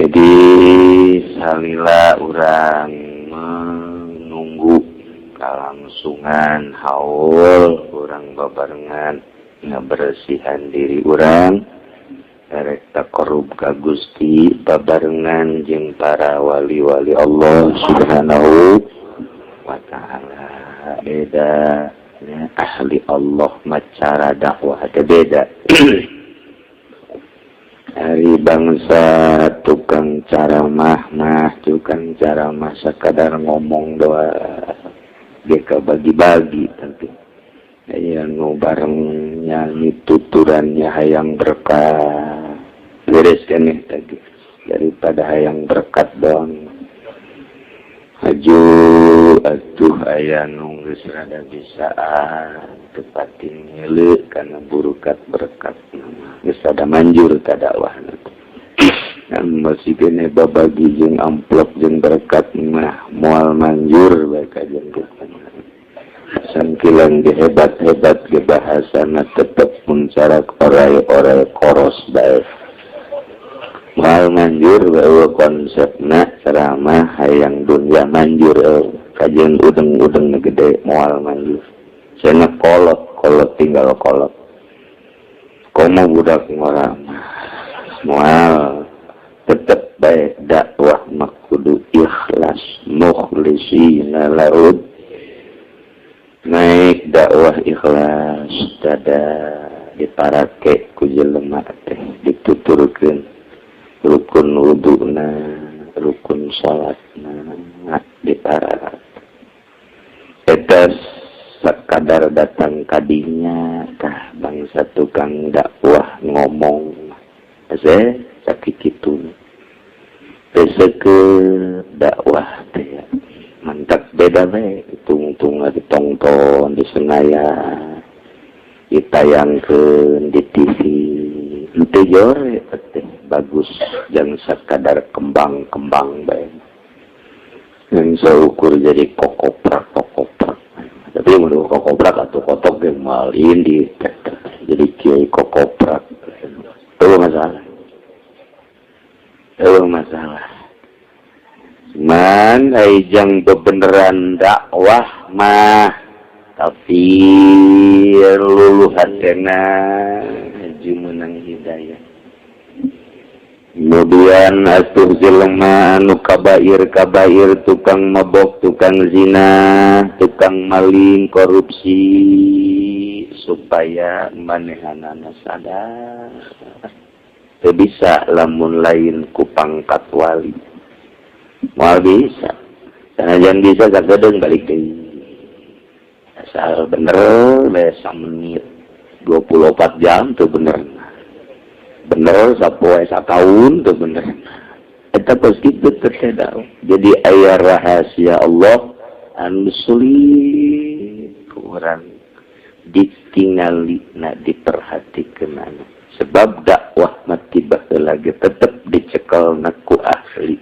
Jadi salila urang menunggu kalangsungan haul, urang babarengan ngabersihan diri urang erek taqarrub ka Gusti babarengan jeung para wali-wali Allah Subhanahu wa Ta'ala. Beda ya, ahli Allah macara dakwah teh beda. Ari bangsa tukang caramah mah, tukang caramah sakadar ngomong doa ge bagi-bagi, tentu aya nu bareng nyanyi tuturannya hayang berkat beres keneh tadi daripada hayang berkat doang. Haju atuh, aya nu geus rada bisaan tepatin ngeuleuh kana burukat berkat, geus rada manjur ka dakwahna. Masih kene babagi jeung amplop jeung berkat mah moal manjur bae kajian kita. Sangkilan ge hebat-hebat ge bahasana, tetep muncarak orai-orai koros bae. Moal manjur bae konsepna ceramah hayang dunia manjur, kajian udeng-udeng gede moal manjur. Cenah kolot, kolot tinggal kolot. Komo budak ngora moal, tetep bae dakwah mah kudu ikhlas, mukhlisina lahud. Naik dakwah ikhlas dada diparake ku jelema teh, dituturkeun rukun wuduna, rukun salatna diparake. Eta sakadar datang kadinya kah bangsa tukang dakwah ngomong saya sakit gitu ke dakwah teh mantap beda bae, tungtung ditongton di Senayan, ditayangkeun di TV henteu jore teh bagus, jangan sekadar kembang-kembang bae yang seukur jadi kokoprak kokoprak. Tapi menurut kokoprak atau kotok yang malin di jadi kiai kokoprak itu masalah itu masalah. Cuman jang bebeneran dakwah mah, tapi luluh hatena haji menang hidayah. Kemudian atuh jelema anu kabair kabair, tukang mabok, tukang zina, tukang maling, korupsi, supaya manehanana sadar teu bisa lamun lain ku pangkat wali moal bisa. Sanajan bisa sakedeung balik deui, asal bener bae menit 24 jam tuh bener bener, sapoe satahun tuh bener. Eta kos kitu teh. Jadi aya rahasia Allah anu sulit kurang ditingali na diperhatikan, sebab dakwah mati baheula lagi tetep dicekel ku ahli.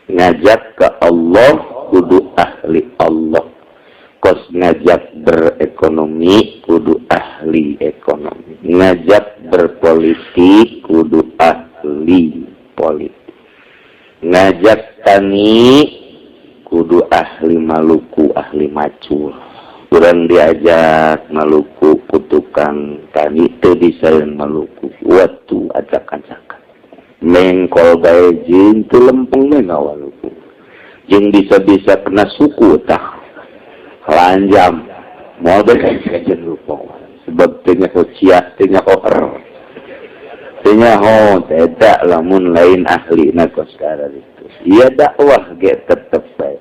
Ngajak ke Allah kudu ahli Allah, kos ngajak berekonomi kudu ahli ekonomi, ngajak berpolitik kudu ahli politik, ngajak tani kudu ahli Maluku, ahli macul. Kurang diajak Maluku ku tukang tani teu bisa Maluku waktu acak-acakan mengkol bae jeung teu lempeng we ngawaluku jeung bisa-bisa kena suku tah lanjam moal bae kajen lupa, sebab teu nyaho cia, teu nyaho er, teu nyaho tidak lamun lain ahli na kos itu. Iya, dakwah ge tetep bae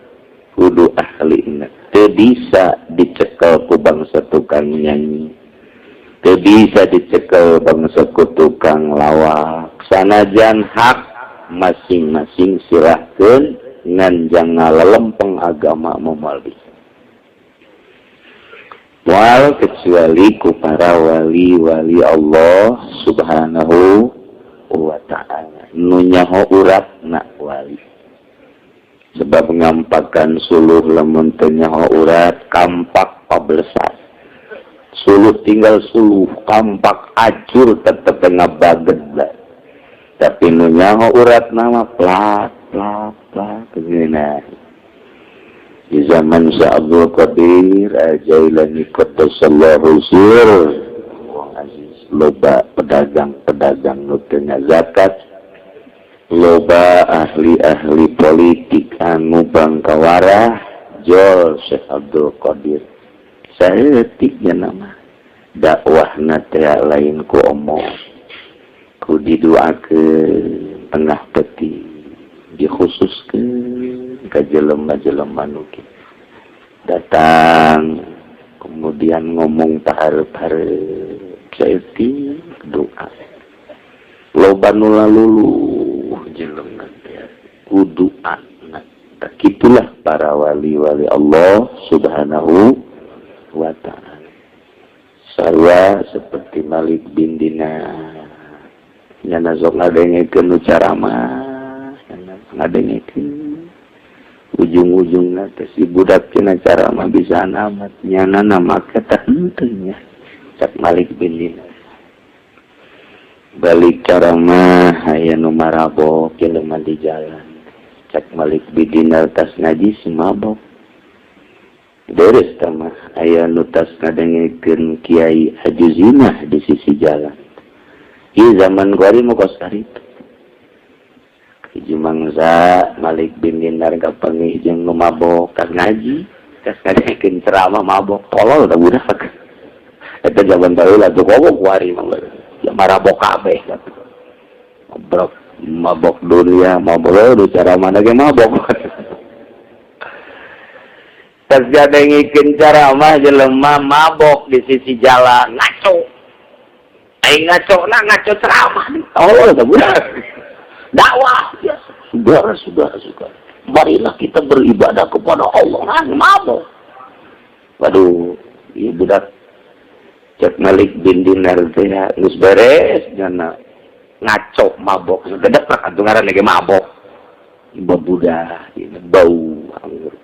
kudu ahli na. Teu bisa dicekel ku bangsa tukang nyanyi, teu bisa dicekel bangsa ku tukang lawak. Sanajan hak masing-masing silahkeun, ngan jangan lelempeng agama moal bisa, moal, kecuali ku para wali-wali Allah Subhanahu wa Ta'ala nu nyaho uratna wali, sebab ngampakan suluh lamun teu nyaho urat kampak pablesas. Suluh tinggal suluh, kampak acur, tetep ngabaged. Tapi Tapi nu nyaho urat nama plak plak plak nah. Di zaman Syekh Abdul Qadir Al-Jailani qaddasallahu sir, wong aziz, loba pedagang-pedagang nu teu zakat, loba ahli-ahli politik anu bangkawarah jol Syekh Abdul Qadir. Saeutiknya nama dakwahna teh lain ku omong, ku diduakeun tengah peti, dikhususkeun ka jelema-jelema nu datang kemudian ngomong tahareup-hareup saeutik doa, loba nu laluluh jelema teh ku doa. Itulah para wali-wali Allah Subhanahu wa ta'ala. Saya seperti Malik bin Dinar, nyana sok ngadengekeun nu caramah, nyana ngadengekeun ujung-ujungna teh si budak cenah caramah bisa amat, nyana nama teh henteu nya. Cak Malik bin Dinar balik caramah aya nu marabok jelema di jalan. Cak Malik bin Dinar, tas ngaji si mabok beres mah. Aya nu tas ngadengekeun kiai haju zinah di sisi jalan. Ieu zaman kuari mah kos kitu. Hiji mangsa Malik bin Dinar kapanggih jeung nu mabok, tas ngaji, tas ngadengekeun ceramah mabok, tolol da budak eta zaman baheula tuh. Komo kuari mah ya marabok kabeh, mabok, mabok dunia, mabok du ceramah ge mabok. Tas ngadengekeun ceramah jelema mabok di sisi jalan ngaco. Aing ngaco na ngaco ceramah. Oh, da budak dakwah ya. Saudara, saudara, saudara, marilah kita beribadah kepada Allah. Nah, mabok. Waduh, ieu budak, cek Malik bin Dinar teh geus beres nyana ngaco mabok gedek lah atuh ngaran ge mabok. Babudak bau anggur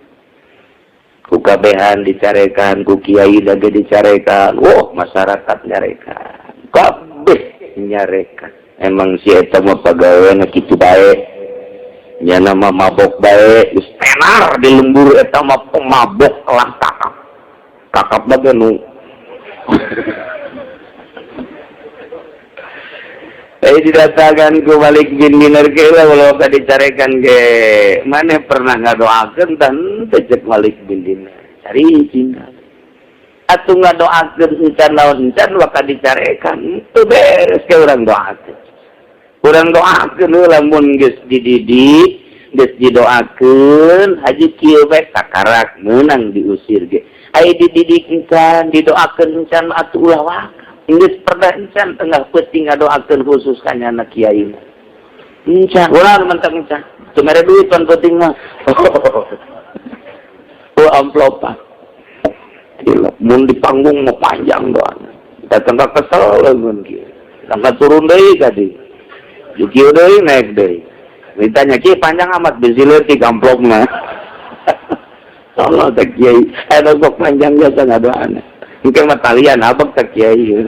ku kabehan dicarekan, ku kiai dage dicarekan. Wah, masyarakat nyarekan, kabeh nyarekan. Emang si eta mah pagaweana kitu bae, nyana mah mabok bae, geus tenar di lembur eta mah pemabok kelas kakap kakap bae nu. Didatangkan ku Malik bin Dinar ke lah kalau dicarekan ke mana pernah ngadoakeun dan cek Malik bin Dinar cari cinta atuh ngadoakeun encan lawan encan waka dicarekan itu beres ke urang doakeun, urang doakeun. Lamun geus dididik, geus didoakeun, haji kieu bae takarak meunang diusir ge. Aya dididik encan, didoakeun encan, atuh ulah waka. Geus pernah encan tengah peuting ngadoakeun khusus ka nyana kiai? Encan. Ulah mentang encan. Teu mere duit pan peuting mah. Oh, amplopan. Gila, mun di panggung mau panjang doana. Datang ka kesel lamun kieu. Tangga turun deui tadi. Kieu deui naik deui. Ditanya, "Kieu panjang amat bisi leutik amplopna." Allah teh kiai, eta sok panjang biasa ngadoana. Mungkin mah talian abek teh kiai.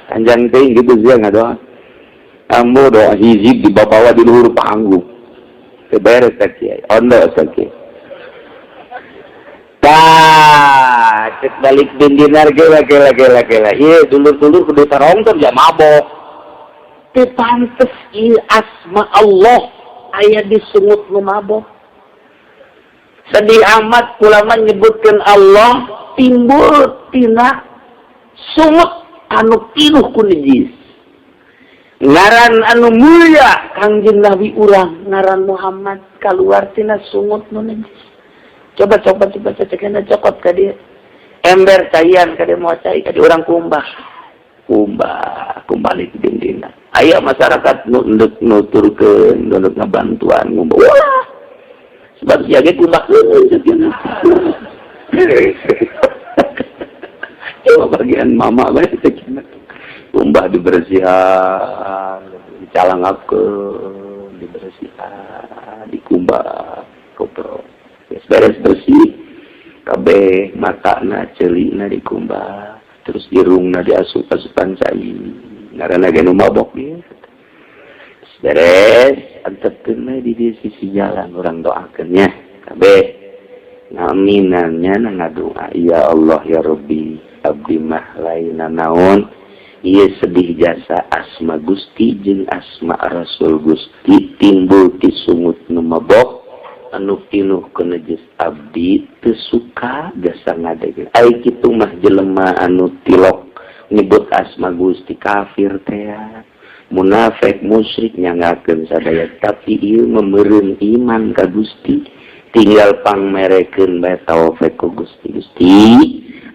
Panjang teh gitu sih ngadoa. Ambo doa hizib dibawa di luhur panggung. Teu beres teh kiai. Ondo teh kiai. Tah, cek Malik bin Dinar, gela gela gela gela. Ieu dulur-dulur kudu tarongton ya mabok. Teu pantes ieu asma Allah aya di sungut nu mabok. Sedih amat ulama nyebutkan Allah timbul tina sungut anu pinuh ku najis. Ngaran anu mulia Kangjeng Nabi urang ngaran Muhammad keluar tina sungut nu najis. Coba coba coba cekena cokot ka dia. Ember caian ka dia, mau cai ka dia, urang kumbah. Kumbah, kumbalik dindina. Aya masyarakat nu endek nuturkeun, nu endek ngabantuan ngumbah. Wah. Sebab sia ge kumbah keun. Coba bagian mama bae cekena. Kumbah dibersihan, dicalangapkeun, dibersihan, dikumbah, koprok. Beres bersih, kabeh matana, ceulina dikumbah, terus irungna diasup-asupan cai. Ngaranna ge nu mabok ieu. Beres, antepkeun we di sisi jalan, urang doakeun nya kabeh. Ngaminannya ngadoa, "Ya Allah, ya Rabbi, abdi mah lain naon, ieu sedih jasa asma Gusti jeung asma Rasul Gusti timbul ti sungut nu mabok anu pinuh ku najis. Abdi teu suka jasa ngadeg. Ai kitu mah jelema anu tilok nyebut asma Gusti kafir teh, munafik, musyrik, nyangakeun sadaya, tapi ieu memeureun iman ka Gusti, tinggal pangmerekeun bae taufik ku Gusti. Gusti,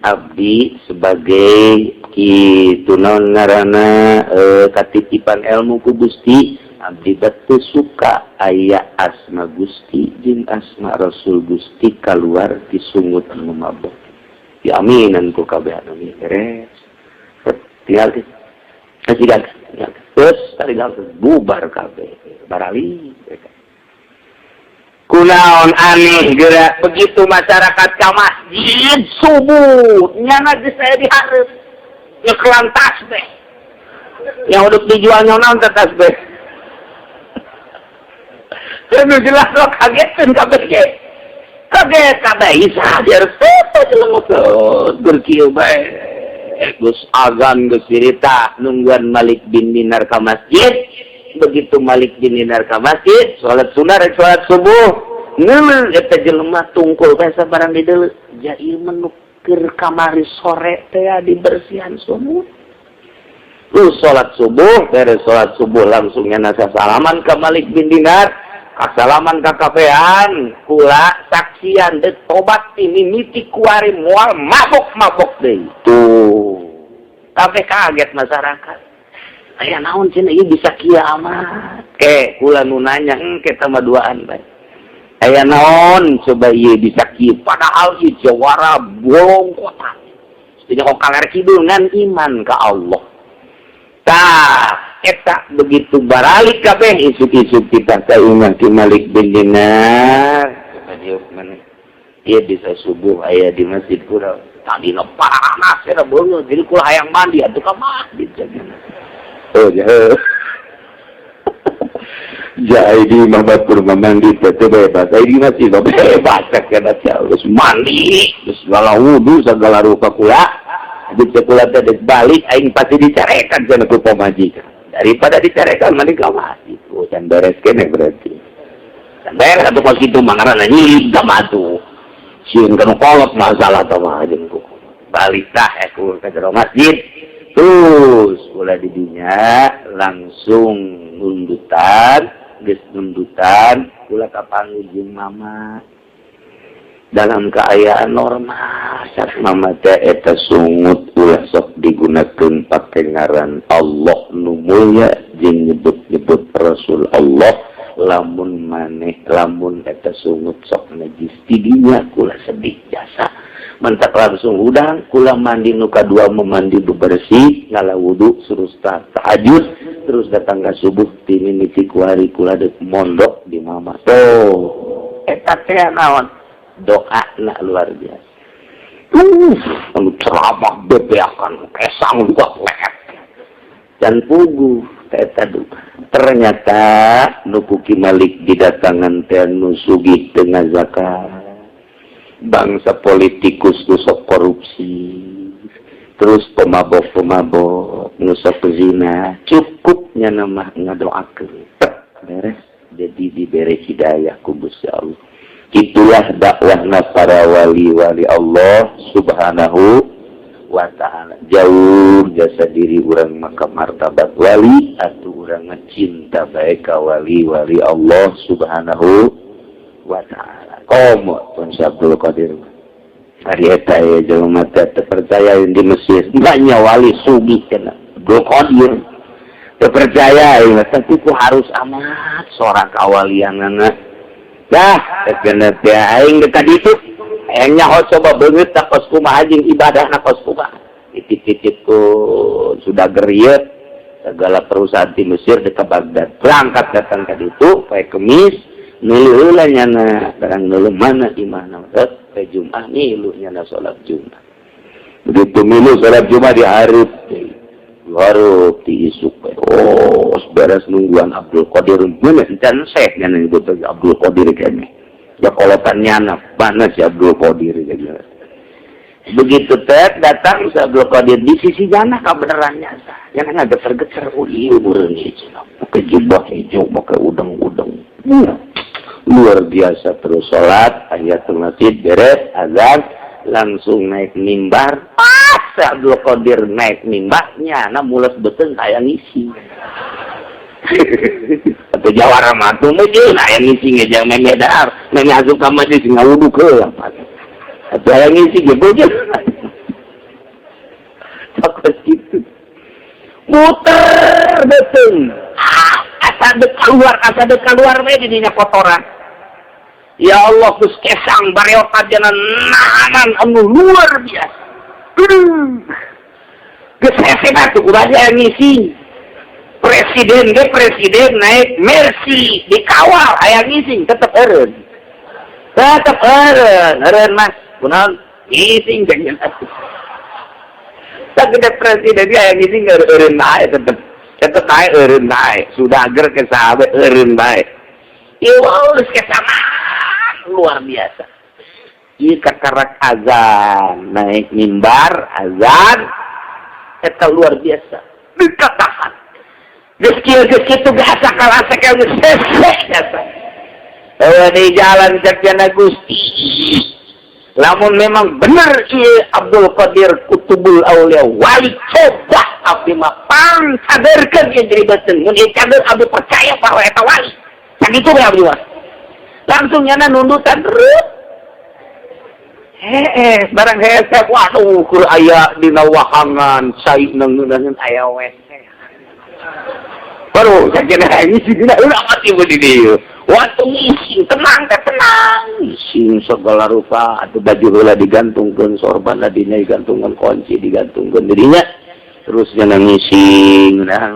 abdi sebagai kitu naon ngaranna, katitipan ilmu ku Gusti, abdi betul suka aya asma Gusti jeung asma Rasul Gusti keluar ti sungut anu mabok." Diaminan ku kabeh anu beres, tinggal tinggal terus tinggal bubar kabeh barali. Kunaon aneh gerak begitu masyarakat ke masjid subuh, nyana geus saya dihareup nyekelan tasbih yang udah dijualnya naon teh tasbih. Anu jelas lo kagetin kabeh ge. Kaget kabeh isa biar foto jelema berkieu bae. Geus azan, geus cerita nungguan Malik bin Dinar ka masjid. Begitu Malik bin Dinar ka masjid, salat sunnah rek salat subuh. Ngeuleuh eta jelema tungkul bae sabarang dideuleu. Ja ieu mah nu keur kamari sore teh dibersihan sumur. Lu salat subuh, beres salat subuh langsung nyana salaman ke Malik bin Dinar. Kasalaman ka kabehan, kula saksian dek tobat ini miti kuari moal mabok-mabok deui. Tuh. Kabeh kaget masyarakat. Aya naon cenah ieu bisa kieu amat. Ke kula nu nanya engke tambah duaan bae. Aya naon coba ieu bisa kieu, padahal ieu jawara bolong kota. Tidak kok kaler kidul ngan iman ka Allah. Tah, eta begitu baralik kabeh isuk-isuk kita ka imah ki Malik bin Dinar. Coba diuk mana? Dia bisa subuh aya di masjid kula. Tadi panas ya beungeut, jadi kula hayang mandi atuh ka masjid cenah. Oh ya. Jadi mah batur mandi teh bebas. Ai di masjid mah bebas kana geus mandi, geus segala wudu segala rupa kula. Di kula teh balik aing pasti dicarekan cenah ku pamajikan. Daripada dicarekan mandi ka masjid. Oh, can beres kene berarti. Can beres atuh kos kitu mah ngaranna nyilib sama atuh. Sieun kana kolot masalah tah mah jeung ku. Balik tah ku ka jero masjid. Terus kula di dinya langsung nundutan, geus nundutan kula kapanggih jeung mama dalam keayaan normal. Saat mama teh eta sungut ulah sok digunakeun pake ngaran Allah nu mulia jeung nyebut-nyebut Rasul Allah, lamun maneh lamun eta sungut sok najis. Tidinya kula sedih jasa mentak langsung hudang kula mandi, nu kadua memandi bebersih, ngala wudu, terus tahajud, terus datang ke subuh tini miti kuari kula dek mondok di mama. Tuh, eta teh naon doa na luar biasa. Anu ceramah bebeakan kesang juga leet dan pugu eta duka. Ternyata nu ku Ki Malik didatangan teh nu sugih teu zakat, bangsa politikus nu sok korupsi, terus pemabok-pemabok, nu sok zina. Cukupnya nama ngadoakeun beres, jadi diberi hidayah ku Gusti Allah. Itulah dakwahna para wali-wali Allah Subhanahu wa Ta'ala. Jauh jasa diri urang maka martabat wali atau urang cinta baik ka wali-wali Allah Subhanahu wa Ta'ala. Komo Tun Abdul Qadir hari eta ya jelema teh terpercaya di Mesir banyak wali sugih cenah Abdul Qadir terpercaya ya, tapi ku harus amat seorang kawalianana. Dah, kena teh aing dekat itu. Aing nyaho coba beungeut tak kos kumaha jeung ibadahna kos kumaha. Titip-titip ku sudah geriet segala perusahaan di Mesir dekat Baghdad. Berangkat datang ke ditu poe Kemis, milu heula nyana barang milu mana imahna. Poe Jumat milu nyana salat Jumat. Begitu milu salat Jumat di hareup deui. Hareup ti isuk we. Oh, beres nungguan Abdul Qadir. Mana can seh nya nyebut Abdul Qadir kene. Ya kolotan nyana, mana si Abdul Qadir gitu. Begitu teh datang si Abdul Qadir di sisi jana kabenerannya sah. Yang ngageter-geter, oh iya meureun ieu cenah. Pakai jubah hijau, pakai udeng-udeng. Luar biasa. Terus sholat tahiyatul masjid, beres azan, langsung naik mimbar. Pas Abdul Qadir naik mimbarnya, nah mules beuteung aya ngisi. Atau jawara mah tuh mungkin aya ngisi ngejang memeh dahar, memeh asup ka masjid ngawudu heula. Atau aya ngisi ge beujeun. Takut gitu. Muter beuteung. Ah, asa dek keluar, asa dek keluar we di dinya kotoran. Ya Allah, geus kesang bareotan jana nahanan anu luar biasa. Geus hese atuh kudu aya ngisi. Presiden ge presiden naik Mercy dikawal aya ngising tetep eureun. Tetep eureun, eureun Mas. Kunaon? Ngising jangan atuh. Sagede presiden ge aya ngising eureun bae tetep. Tetep bae eureun bae. Sudah ger ke sahabat eureun bae. Ieu geus kesangan luar biasa. Ieu kakarak azan, naik mimbar azan eta luar biasa. Dikatakan geus kieu geus kitu ge asa kalasa geus hese jasa. Eueuh di jalan cek jana Gusti. Lamun memang bener ieu Abdul Qadir Kutubul Aulia wali, coba abdi mah pang cagerkeun ieu jadi beuteung. Mun ieu cager, abdi percaya bahwa eta wali. Sakitu we abdi mah. Langsung nyana nundutan reup. Hees, barang hese, waduh, keur aya dina wahangan cai ngeuneuheun aya WC. Baru sakina ini sih dina ulah mati di dieu. Waktu ngising tenang teh tenang. Ngising segala rupa atuh baju heula digantungkeun, sorban dina digantungkeun, kunci digantungkeun dirinya. Terus nyana ngising, nah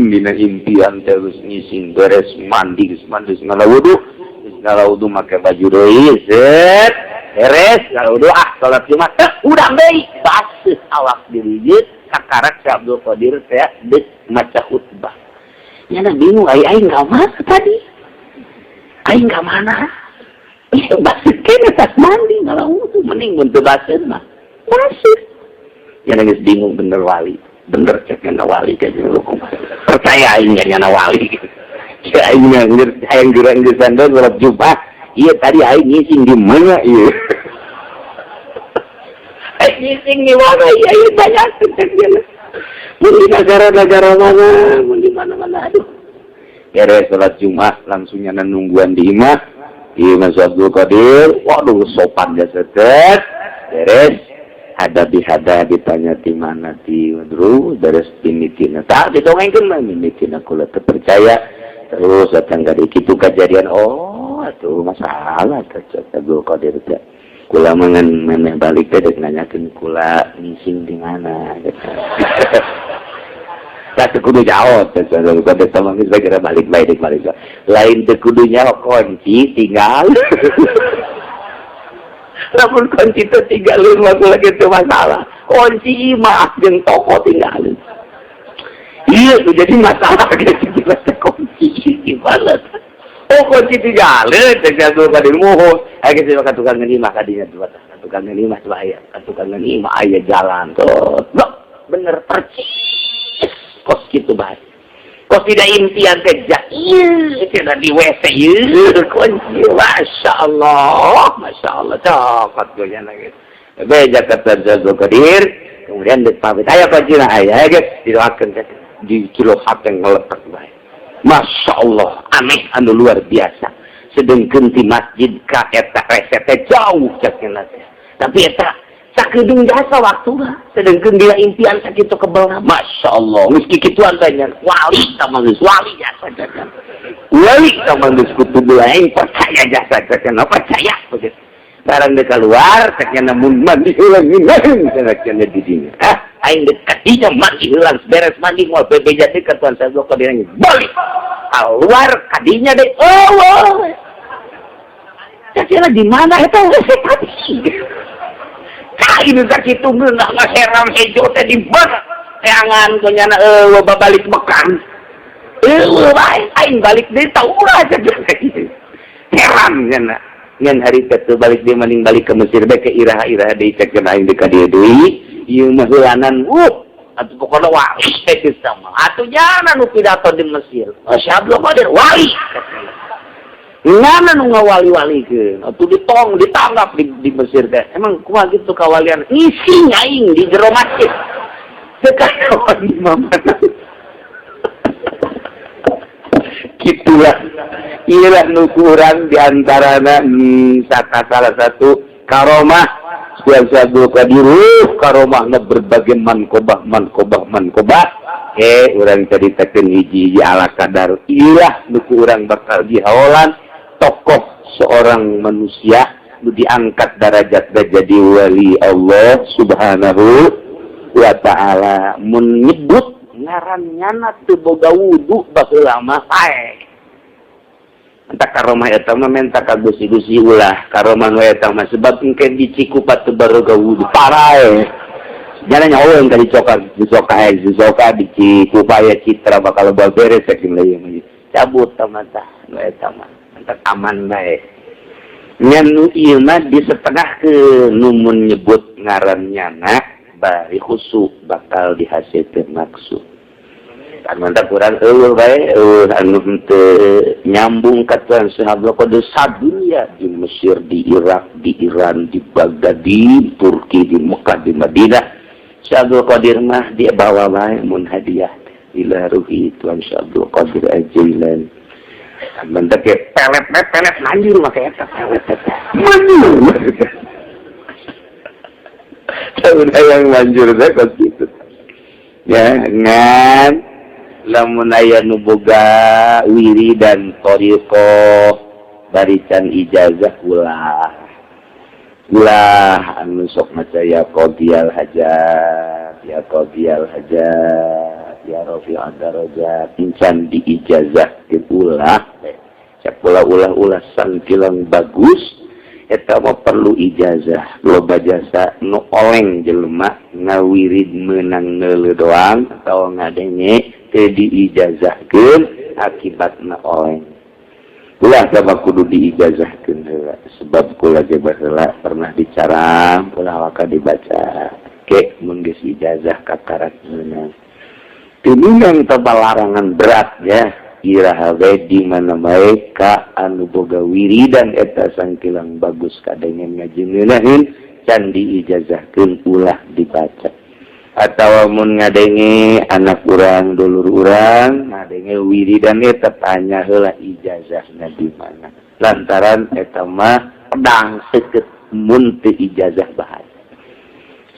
dina impian terus ngising beres mandi, geus mandi ngala wudu, geus ngala wudu make baju deui, set beres ngala wudu, ah salat Jumat teh urang deui baseuh awak diri kakarak si Abdul Qadir teh deuk maca khutbah. Nyana bingung, ai aing ka mana tadi? Aing ka mana? Ih, baseuh kene tas mandi ngala wudu, mending mun teu baseuh mah. Baseuh. Nyana geus bingung, bener wali. Bener cek nyana wali teh lu. Percaya aing nyana wali. Ya aing ngerti hayang gerang geus salat Jumat. Iya tadi aing ngising di mana ieu? Aing ngising di mana iya ieu banyak cek nyana. Mun di negara-negara mana, mun di mana-mana, aduh. Beres salat Jumat langsung nyana nungguan di imah. Iya Mas Abdul Qadir, waduh sopan jasa set. Beres, ada bihada ditanya di mana di terus beres mimitina. Tak didongengkeun mah mimitina kula teu percaya. Terus datang ka kitu kejadian, oh atuh masalah teh cek Abdul Qadir teh. Kula mangan memeh balik teh dek nanyakeun kula ngising di mana gitu. Tak teu kudu jawab teh Abdul Qadir sama geus kira balik bae dek balik. Lain teu kudu nyawa kunci tinggal. Lamun kunci teu tinggalin mah kula kitu masalah. Kunci imah jeung toko tinggalin. Iya tuh jadi masalah gitu gimana kunci gimana. Oh kunci tinggalin cek Abdul Qadir moho. Aya geus ka tukang imah kadinya tuh tukang imah tuh aya, tukang imah aya jalan tuh. Bener percis kos kitu bae. Kos tidak impian teh ieu tidak di WC ieu kunci. Masya Allah, Masya Allah, cokot gue nya gitu. Beja kata Abdul Qadir, kemudian dipamit aya kunci aya geus didoakeun di kilo hate ngeletak bae. Masya Allah, aneh anu luar biasa. Sedengkeun ti masjid ka eta resete jauh cek teh. Tapi eta sakedeung jasa waktuna. Sedengkeun dia impian sakitu kebelna. Masya Allah, geus kikituan teh nya. Wali sama geus wali jasa cek. Wali sama geus kutu aing percaya jasa cek percaya begitu. Barang dia keluar, cek mun mandi heula ngeunaheun cenah di dinya. Ah, aing deuk kadinya mandi heula beres mandi moal bebeja deui ka tuan saya ka dinya balik. Keluar kadinya deh. Oh, cek di mana eta WC tadi? Cai nu sakitu ngeunah ngaheram hejo teh di mana? Teangan ku nyana eueuh babalik Mekah. Eueuh bae aing balik deui tau ulah cek. Heran nyana. Ngan hari teh balik deui maning balik ke Mesir bae ke iraha-iraha deui cek aing deui ka dieu deui. Ieu mah heulanan atuh pokona wali teh sama. Atuh nyana nu pidato di Mesir. Syekh Abdul Qadir wali. Ngana nu ngawali-walikeun. Atuh ditong ditanggap di Mesir teh. Emang kumaha kitu kawalian? Ngising aing di jero masjid. Teu kawan di mana. Gitulah. Iyalah nu kurang di antarana salah satu karomah Syekh Abdul Qadir, karomahna berbagai manqobah manqobah manqobah. Urang caritakeun hiji-hiji ala kadar. Iyalah nu urang bakal dihaolan tokoh seorang manusia nu diangkat darajatna jadi wali Allah Subhanahu wa ta'ala. Mun nyebut ngaran nyana teu boga wudu baheula mah pae. Entah karomah eta mah menta ka Gusti-gusti ulah karomah we eta mah sebab engke dicikupat teu baroga wudu parae. Nyana nyawa ka dicoka dicoka dicoka dicikupa ya citra bakal loba beres saking leuwih cabut ta mah tah nu eta mah entak aman bae. Ngan nu ieu mah disetengahkeun nu mun nyebut ngaran nyana bari khusyuk bakal dihasilkeun maksud. Mantap kurang eueuh bae eueuh anu teu nyambung ka Tuhan Syekh Abdul Qadir sadunya di Mesir, di Irak, di Iran, di Baghdad, di Turki, di Mekah, di Madinah. Syekh Abdul Qadir mah dia bawa bae mun hadiah ila ruhi Tuhan Syekh Abdul Qadir Al-Jailani. Mantap ke pelet pelet manjur make eta pelet eta. Manjur. Tahun yang manjur teh kos kitu. Ya ngan lamun aya nu boga wiridan thariqah barican ijazah ulah ulah anu sok maca ya qadiyal hajat ya qadiyal hajat ya rafi'ad darajat incan diijazah ulah cak pola ulah-ulah sangkilang bagus eta mah perlu ijazah loba jasa nu oleng jelema ngawirid menang neuleuh doang atawa ngadenge teu diijazahkeun akibatna oleng ulah sama kudu diijazahkeun heula sebab kula ge baheula pernah dicaram ulah waka dibaca ke mun geus ijazah kakarak meunang teu taba larangan berat ya iraha we di mana bae ka anu boga wiridan eta sangkilang bagus kadengen ngajengeunaheun can diijazahkeun ulah dibaca atawa mun ngadenge anak urang dulur urang ngadenge wiridan eta tanya heula ijazahna di mana lantaran eta mah pedang seukeut mun teu ijazah bahaya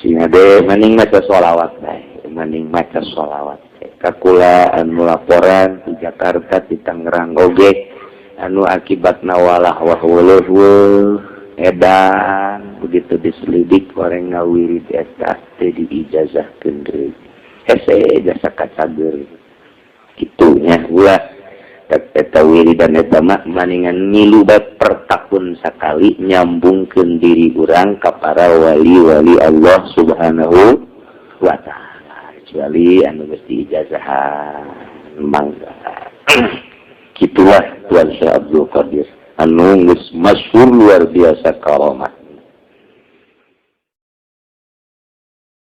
sehingga de mending maca sholawat bae mending maca sholawat kakula anu laporan di Jakarta di Tangerang oge anu akibatna walah wah weuh edan begitu diselidik orang ngawirid eta teu diijazahkeun deui hese jasa kacager kitu nya ulah eta wiridan eta mah maningan ngilu bae per tahun sakali nyambungkeun diri urang ka para wali-wali Allah Subhanahu wa ta'ala kecuali anu geus diijazahan mangga. Kitulah Tuan Syekh Abdul Qadir anu geus masyhur luar biasa karomah.